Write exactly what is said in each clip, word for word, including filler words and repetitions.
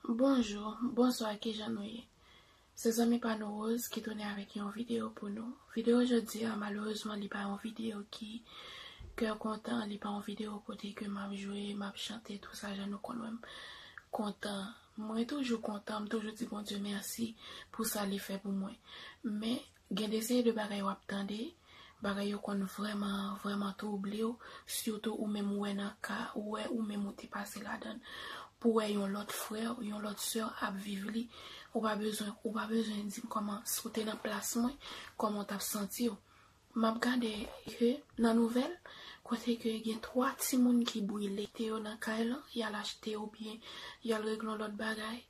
Bonjou, bonswa, kijan nou ye? Se zanmi pa nou Rose ki tounen avèk yon videyo pou nou. Videyo jodi a, malerezman, li pa yon videyo ki kè kontan, li pa yon videyo kote ke m ap jwe, m ap chante, tou sa jan nou konn wè m kontan. Mwen toujou kontan, m toujou di Bondye mèsi pou sa li fè pou mwen. Men, gen de seri de bagay w ap tande, bagay yo konn vrèman, vrèman twouble w, sitou ou menm ou wè nan ka, ou wè ou menm ou te pase ladan l. Pou wè yon lòt frè w, yon lòt sè w ap viv li, ou pa bezwen, ou pa bezwen di m kòman, si w te nan plas mwen, kòman w t ap santi w. M ap gade ke nan nouvèl, kote ke gen twa timoun ki brile, te yo nan kay lan, y al achte oubyen y al regle yon lòt bagay.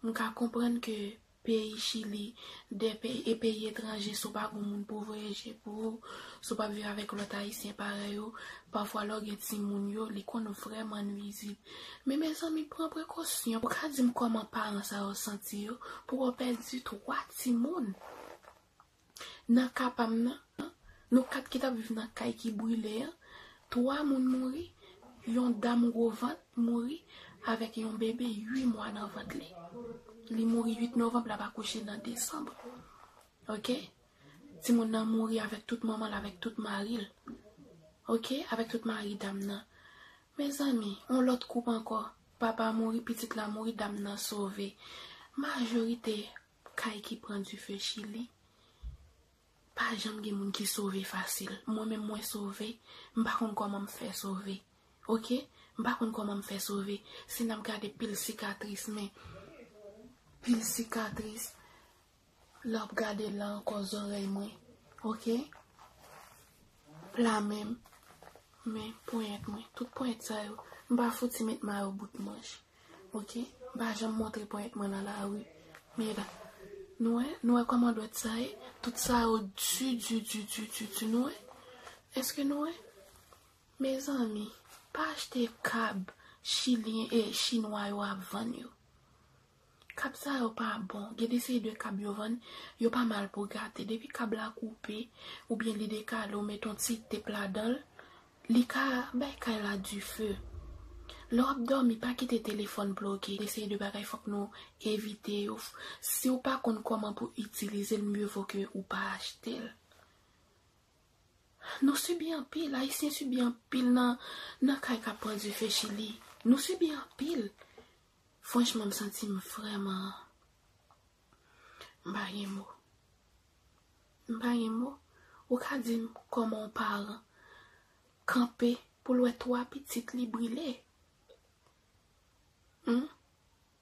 M ka konprann ke peyi Chili, de peyi, e peyi etranje, si w pa gon moun pou voye je pou ou, si w p ap viv avèk lòt ayisyen parèy ou, pafwa lè w gen timoun yo, li konn vrèman nwizib. Men mezanmi, pran prekosyon. Ou ka di m kòman paran sa yo santi yo, pou w pèdi twa timoun. Nan ka pa m nan, nou kat ki t ap viv nan kay ki brile an, twa moun mouri, yon dam gwo vant mouri avèk yon bebe uit mwa nan vant li. Li mouri uit novanm, l ap akouche nan desanm. Oke? Timoun nan mouri avèk tout manman l, avèk tout mari l. Oke? Avèk tout mari dam nan. Mezanmi, yon lòt koup ankò. Papa mouri, pitit la mouri, dam nan sove. Majorite kay ki pran dife Chili, pa janm gen moun ki sove fasil. Mwen menm mwen sove, m pa konn kòman m fè sove. Oke? M pa konn kòman m fè sove. Si n ap gade pil sikatris, men pil sikatris. Lè w ap gade la ankò zòrèy mwen. Oke? La menm. Men ponyèt mwen. Tout ponyèt sa yo. M pa fouti met mayo bout manch. Oke? M pa janm montre ponyèt mwen nan lari. Men la. Nou wè? Nou wè kòman dwèt sa ye? Tout sa yo di, di, di, di, di, di, nou wè? Èske nou wè? Mezanmi, pa achte kab chilyen e chinwa yo ap vann yo. Kab sa yo pa bon. Gen de seri de kab yo vann, yo pa mal pou gate. Depi kab la koupe, oubyen li dekale, ou met yon ti tep ladan l, li ka bay kay la dife. Lè w ap dòmi, pa kite telefòn ploge. Gen de seri de bagay fòk nou evite yo. Si w pa konn kòman pou itilize l, mye vo ke ou pa achte l. Nou sibi anpil, Ayisyen sibi anpil nan, nan kay k ap pran dife Chili. Nou sibi anpil. Franchman, m santi m vrèman, m pa gen mo. M pa gen mo. Ou ka di m kòman yon paran kanpe pou l wè twa pitit li brile? Humm?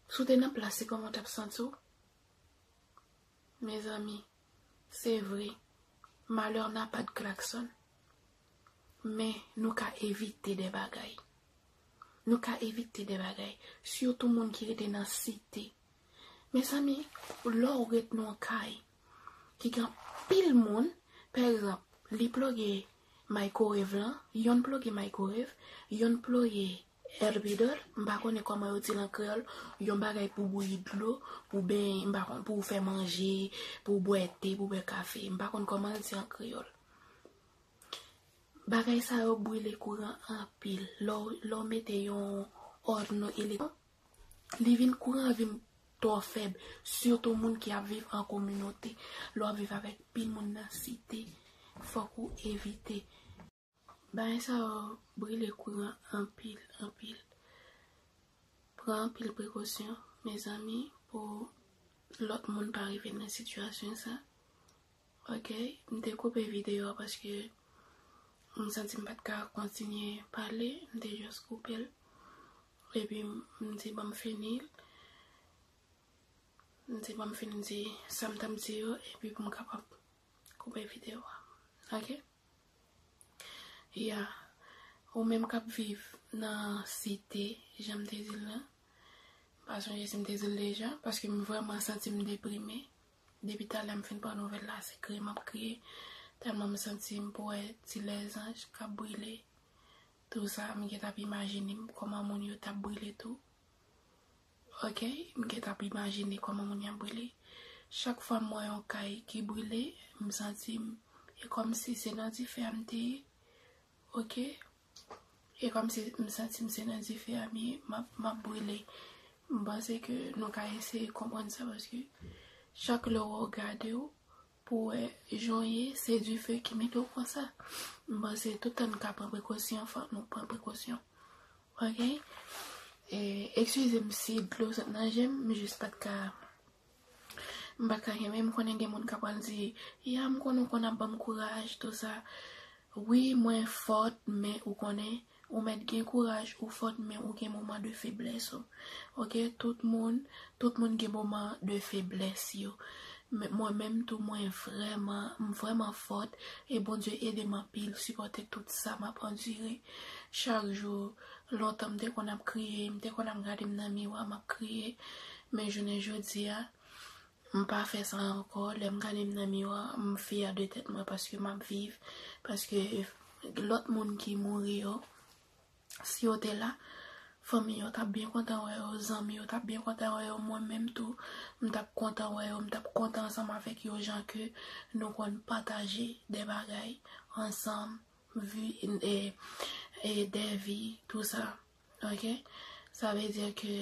Si w te nan plas li, kòman w t ap santi w? Mezanmi, se vre, malheur n'a pas de klaxon. Men, nou ka evite de bagay. Nou ka evite de bagay. Sitou moun ki rete nan site. Mezanmi, lè w ret nan yon kay ki gen anpil moun, pa egzanp, li ploge microwave lan, yonn ploge microwave, yonn ploge hervidor, m pa konnen kòman yo di l an kreyòl, yon bagay pou bouyi dlo, pou benyen, m pa konn, pou w fè manje, pou w bwè te, pou w bwè kafe, m pa konn kòman yo di an kreyòl. Bagay sa yo brile kouran anpil. Lè w, lè w mete yon horno elektrik, li vin, kouran vin twò fèb, sitou moun ki ap viv an kominote. Lè w ap viv avèk pil moun nan site, fòk ou evite. Bagay sa yo brile kouran anpil, anpil. Pran anpil prekosyon, mezanmi, pou lòt moun pa rive nan sitiyasyon sa. Oke, m te koupe videyo a paske m santi m pa t ka kontinye pale, m te just koupe l. Epi m di, "Ban m fini l." M di, "Ban m fini di sa m t ap di yo, epi pou m kapab koupe videyo a." Oke? Ya, ou menm k ap viv nan site, jan m te di l lan, m pa sonje si m te di l deja, paske m vrèman santi m deprime. Depi talè m fin pran nouvèl la, se kriye m ap kriye, tèlman m santi m pou wè ti lèzanj k ap brile. Tou sa, m gentan ap imajine m kòman moun yo t ap brile tou. Oke, m gentan ap imajine kòman moun yo ap brile. Chak fwa m wè yon kay ki brile, m santi m, e kòmsi se nan dife a m te ye. Oke? E kòmsi m santi m se nan dife a m ye, m ap, m ap brile. M panse ke nou ka eseye konprann sa, paske chak lè w gade w, pou wè jan w ye, se dife ki mete w konsa. M panse tout tan n ka pran prekosyon, fòk nou pran prekosyon. Ok? E, eskize m si dlo sot nan je m, m jis pa t ka, m pa t ka kenbe, m konnen gen moun k ap pral di, "Ya, m konnen w konn ap ban m kouraj, tou sa." Wi, mwen fòt, men ou konnen, ou mèt gen kouraj, ou fòt, men ou gen moman de feblès ou. Ok, tout moun, tout moun gen moman de feblès yo. Men mwen menm tou, mwen vrèman, m vrèman fòt, e Bondye ede m anpil, sipòte tout sa m ap andire. Chak jou, lontan m te konn ap kriye, m te konn ap gade m nan miwa, m ap kriye. Men jounen jodi a, m pa fè sa ankò. Lè m gade m nan miwa, m fyè de tèt mwen paske m ap viv, paske lòt moun ki mouri yo, si yo te la, fanmi yo t ap byen kontan wè yo, zanmi yo t ap byen kontan wè yo, mwen menm tou, m t ap kontan wè yo, m t ap kontan ansanm avèk yo, jan ke nou konn pataje de bagay ansanm, vi, e, e de vi, tou sa. Ok? Sa vle di ke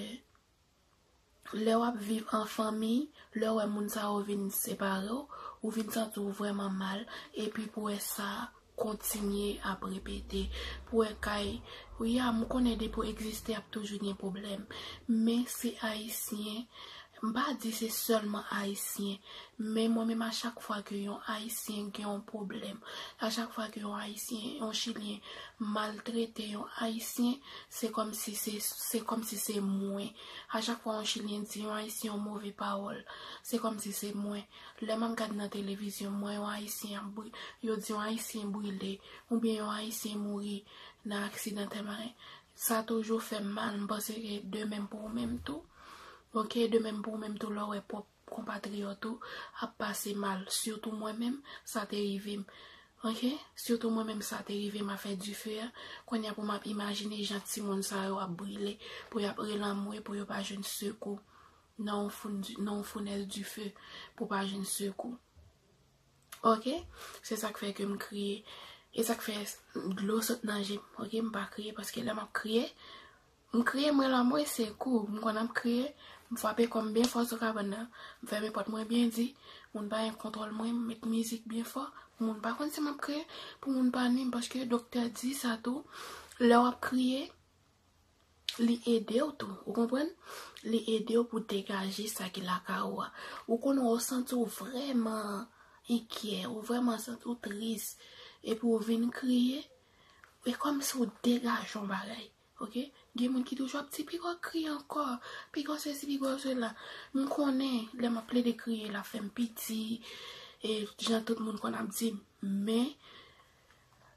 lè w ap viv an fanmi, lè w wè moun sa yo vin separe w, ou vin santi w vrèman mal, epi pou wè sa kontinye ap repete, pou wè kay, wi, a, m konnen depi w egziste, ap toujou gen pwoblèm. Men se Ayisyen, m pa di se sèlman Ayisyen, men mwen menm a chak fwa ke yon Ayisyen gen yon pwoblèm, a chak fwa ke yon Ayisyen, yon Chilyen maltrete yon Ayisyen, se kòmsi se, se kòmsi se mwen. A chak fwa yon Chilyen di yon Ayisyen yon move pawòl, se kòmsi se mwen. Lè m ap gad nan televizyon, m wè yon Ayisyen ap bri-, yo di yon Ayisyen brile, oubyen yon Ayisyen mouri nan aksidan tèl bagay. Sa toujou fè m mal, m panse ke de menm pou ou menm tou. Ok, de menm pou ou menm tou, lè w wè pwòp konpatriyòt ou ap pase mal, sitou mwen menm, sa te rive m. Ok? Sitou mwen menm, sa te rive m afè dife a. Kounye a pou m ap imajine jan timoun sa yo ap brile, pou y ap rele anmwe, pou yo pa jwenn sekou nan yon foun-, nan yon founèz dife, pou pa jwenn sekou. Ok? Se sa k fè ke m kriye. E sa k fè dlo sot nan je m. Ok? M pa kriye paske lè m ap kriye, m kriye, m rele anmwe, sekou. M konn ap kriye, m frape kò m byen fò sou kabann nan. M fèmen pòt mwen byen di. Moun pa gen kontwòl mwen, m met mizik byen fò. Moun pa konn si m ap kriye, pou moun pa nwi m, paske doktè di sa tou. Lè w ap kriye, li ede w tou, ou konprann? Li ede w pou degaje sa ki lakay ou a. Ou konn wè w santi w vrèman enkyè, ou vrèman santi w tris, epi w vin kriye, e kòmsi w degaje yon bagay, ok? Gen moun ki toujou ap di, "Piga w kriye ankò, piga w sesi, piga w sela." M konnen, lè m ap plede kriye, l ap fè m piti, e jan tout moun konn ap di m, men,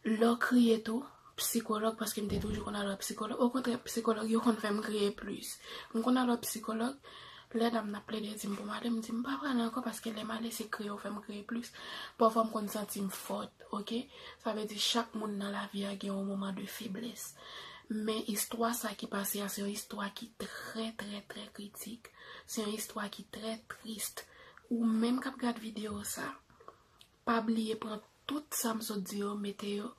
lè w kriye tou, sikològ, paske m te toujou konn al wè sikològ. Okontrè, sikològ yo konn fè m kriye plis. M konn al wè sikològ, lè dam nan ap plede di m pou m ale, m di m pa prale ankò, paske lè m ale, se kriye yo fè m kriye plis. Pafwa, m konn santi m fòt, ok? Sa vle di, chak moun nan lavi a gen yon moman de feblès. Men istwa sa ki pase a, se yon istwa ki trè, trè, trè kritik. Se yon istwa ki trè tris. Ou menm k ap gad videyo sa, pa bliye pran tout sa m sot di yo, mete yo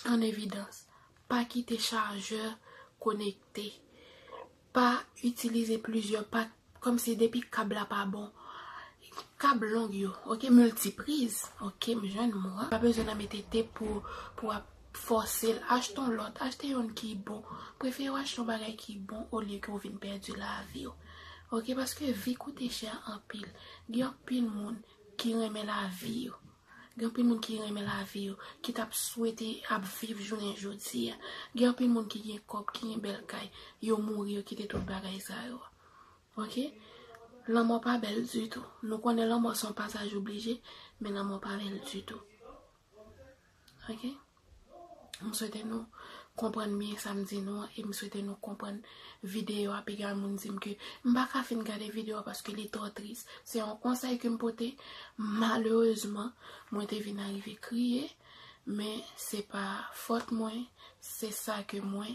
an evidans. Pa kite chajè konekte. Pa itilize plizyè pak, kòmsi depi kab la pa bon. Kab long yo, ok, miltipriz, ok, m jwenn mo a. Pa bezwen nan mete tep pou, pou ap fòse l. Achte yon lòt, achte youn ki bon. Prefere w achte yon bagay ki bon olye ke w vin pèdi lavi w. Ok, paske vi koute chè anpil. Gen anpil moun ki renmen lavi yo. Gen anpil moun ki renmen lavi yo, ki t ap swete ap viv jounen jodi a. Gen anpil moun ki gen kòb, ki gen bèl kay, yo mouri, yo kite tout bagay sa yo. Ok? Lanmò pa bèl ditou. Nou konnen lanmò se yon pasaj oblije, men lanmò pa bèl ditou. Ok? M swete nou konprann byen sa m di nou an, e m swete nou konprann videyo a, piga moun di m ke m pa ka fin gade videyo a paske li twò tris. Se yon konsèy ke m pote. Malerezman, mwen te vin arive kriye, men se pa fòt mwen, se sa ke mwen,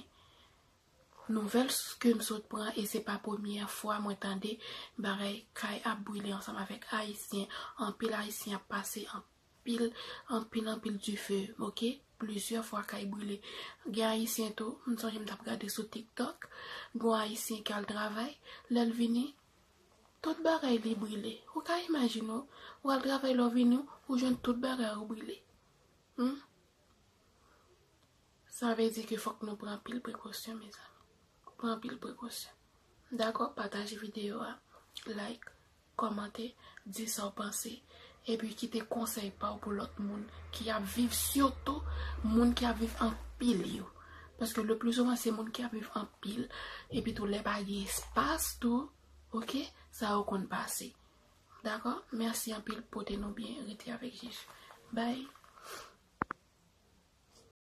nouvèl s-, ke m sot pran, e se pa premyè fwa mwen tande bagay kay ap brile ansanm avèk Ayisyen. Anpil Ayisyen ap pase anpil, anpil, anpil dife, ok? plizyè fwa kay brile. Gen ayisyen tou, m sonje m t ap gade sou TikTok, gen yon ayisyen ki al travay, lè l vini, tout bagay li brile. Ou ka imajine w, ou al travay lè w vini, ou jwenn tout bagay ou brile. Hmm? Sa vle di ke fòk nou pran anpil prekosyon, mezanmi. Pran anpil prekosyon. Dakò, pataje videyo a, like, kòmante, di sa w panse, epi kite konsèy pa w pou lòt moun ki ap viv, sitou moun ki ap viv anpil yo. Paske le pli souvan se moun ki ap viv anpil, epi tou lè pa gen espas tou, oke, sa yo konn pase. Dakò? Mèsi anpil, pote nou byen, rete avèk Jezi. Bye.